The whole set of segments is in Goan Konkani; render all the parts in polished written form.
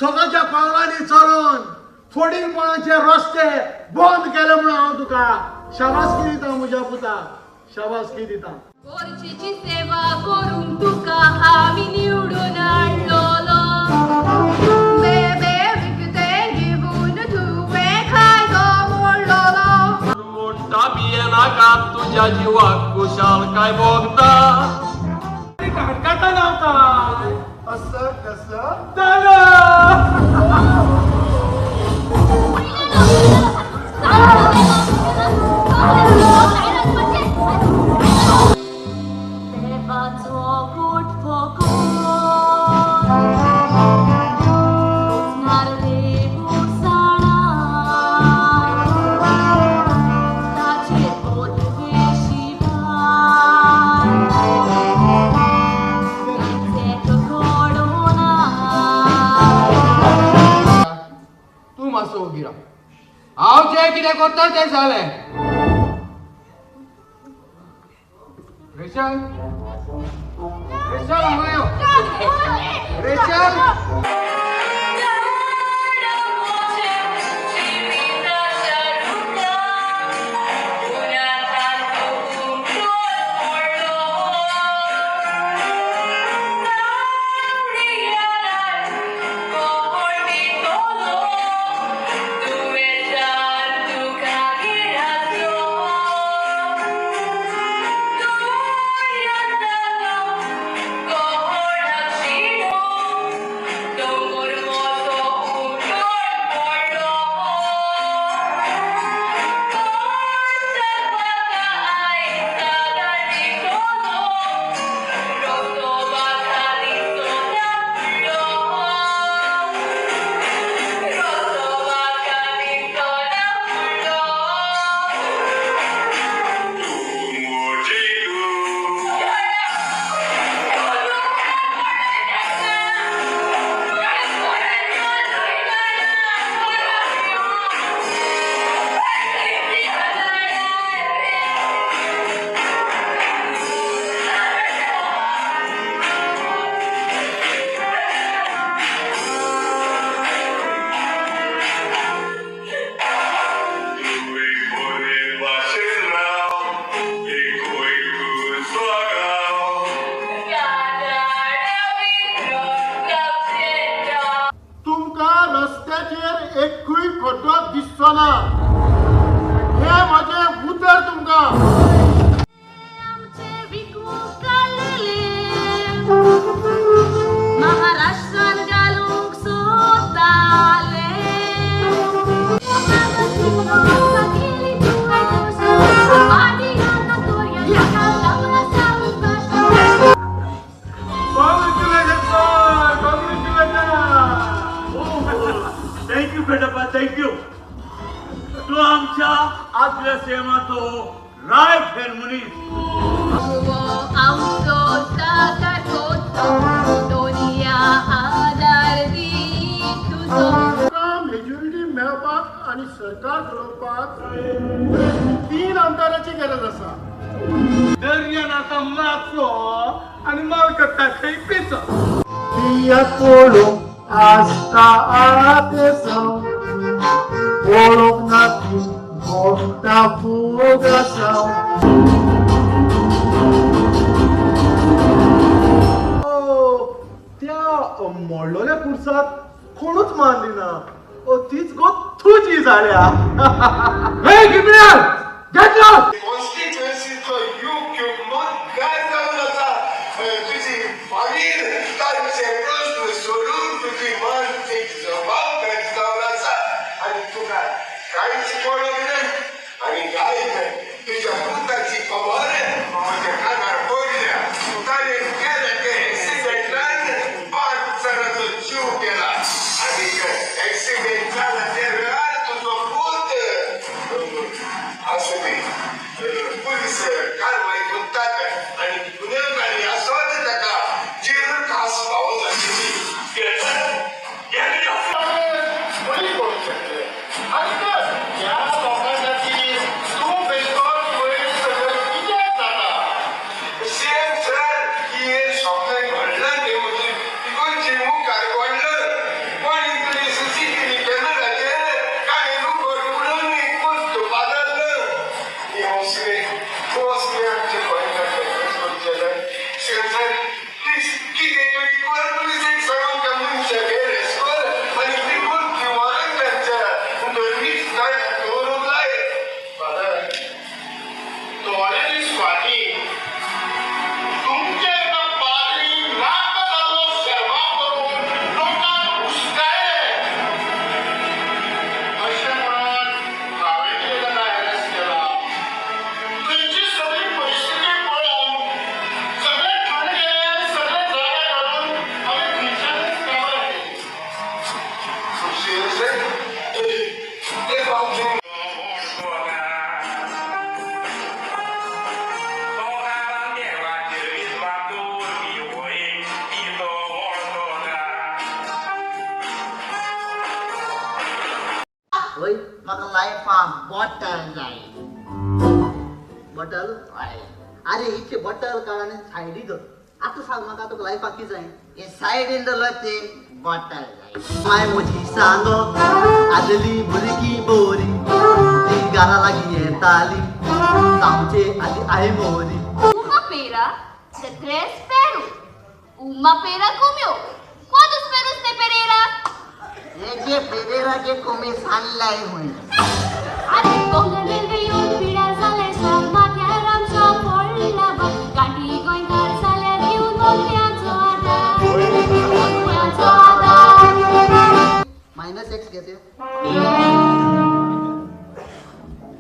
सगळ्या पावलांनी चलोन फोडींगपणाचे रस्ते बंद केले म्हणून हांव तुका शाबासकी दिता म्हज्या पुता, शाबासकी दिता. गोरजेची सेवा करूंक तुका आमी निवडून हाडलोलो. बेबे विकते घेवन तुवें खायतो मोडलोलो. म्हणटा भियेनाका तुज्या जिवाक खुशालकाय भोगता. काडकाटा नाव असं कसं जालं. हांव जें कितें करता तें जालें. रेशल, रेशल हांगा यो. रेशल, रस्त्याचेर एकूय खड्डो दिसचो ना, हें म्हजें उतर तुमकां. महाराष्ट्रान घालूंक सोदताले. Thank you बेटप्पा, thank you. तू आमच्या आदल्या सेमाचो रायट हँड मनीस. आमचो साकार कोचो दोनिया आदार दी तुजो. मेजॉरिटी मेळपाक आनी सरकार घडोवपाक 3 आमदाराची गरज आसा. दर्यान आतां माचो आनी माल करता खंय पिचो. पळोवंक आसता आतेसो, पळोवंक ना ती मोडटा फुगासांव. त्या मोडलोल्या कुर्साक कोणूच मानली ना, तीच गो तुजी जाल्या. कॉन्स्टिट्युएन्सीचो युग मतदार जावन आसा. तुजी मागीर तांचे प्रस्न सोडून तुजी मानसीक जबाबदारी जावन आसा आनी तुका कांयच पडोंक ना आनी कांय तुज्या पुताची खबर म्हज्या कानार पडल्या. ताणें केलें तें एक्सिडेंटान 5 जाणांचो जीव गेला आनी एक्सिडेंट जाला त्या वेळार तुजो पूत आसूं दी. वय म्हाका लायफाक बॉटल जाय. बॉटल? अरे हिचे बॉटल काड आनी सायडी दवर. आतां सांग म्हाका तुका लायफाक कितें जाय? हे सायडीन दवरलो ते बॉटल जाय. माय म्हजी सांगो आदली भुरगीं बोरी, ती घरा लागीं येताली जावचे आदी आई मोरी. Uma pera de 3 perros. Uma pera comió. ¿Cuántos perros de Pereira? हे जे पेरेराचे कोमी सांगलाय हुंय. अरे कोंगणीर येवन पिड्यार जालें सर माथ्यार आमच्या पडला भार. गांठी गोंयकार जाल्यार घेवन मोगऱ्यांचो आदार, मोगऱ्यांचो आदार. मायनस एक्स घेते.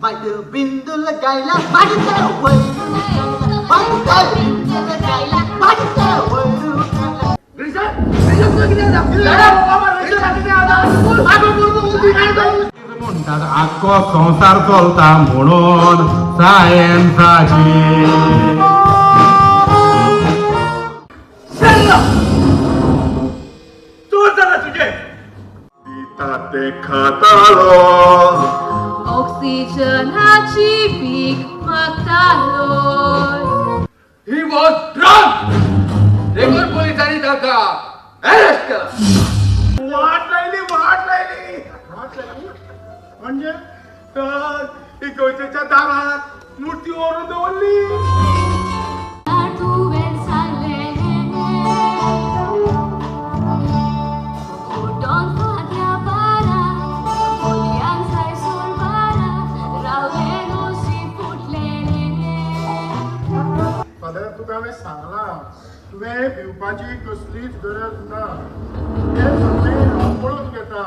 वाईट बिंदू लगायला वाटतं वय, वाटतं बिंदू लगायला वाटतं वय. म्हणटात आख्खो संवसार चलता म्हणून सायन्साची. चोर जाला तुजे. दिता ते खातालो ऑक्सिजनाची भीक मागतालो. He was drunk. देखून पोलिसांनी ताका अरेस्ट केला. वाट लायली, वाट लायली, वाट लायली म्हणजे तर इगर्जेच्या दारात मूर्ती व्हरून दवरली. तुवें सांगलें उठोन फादरा बारा, बोलयान जाय सोड बारा, रावलें नशीब फुटलें. फादर तुका हांवें सांगलां, तुवें भिवपाची कसलीच गरज ना. तें सगळें हांव पळोवन घेता.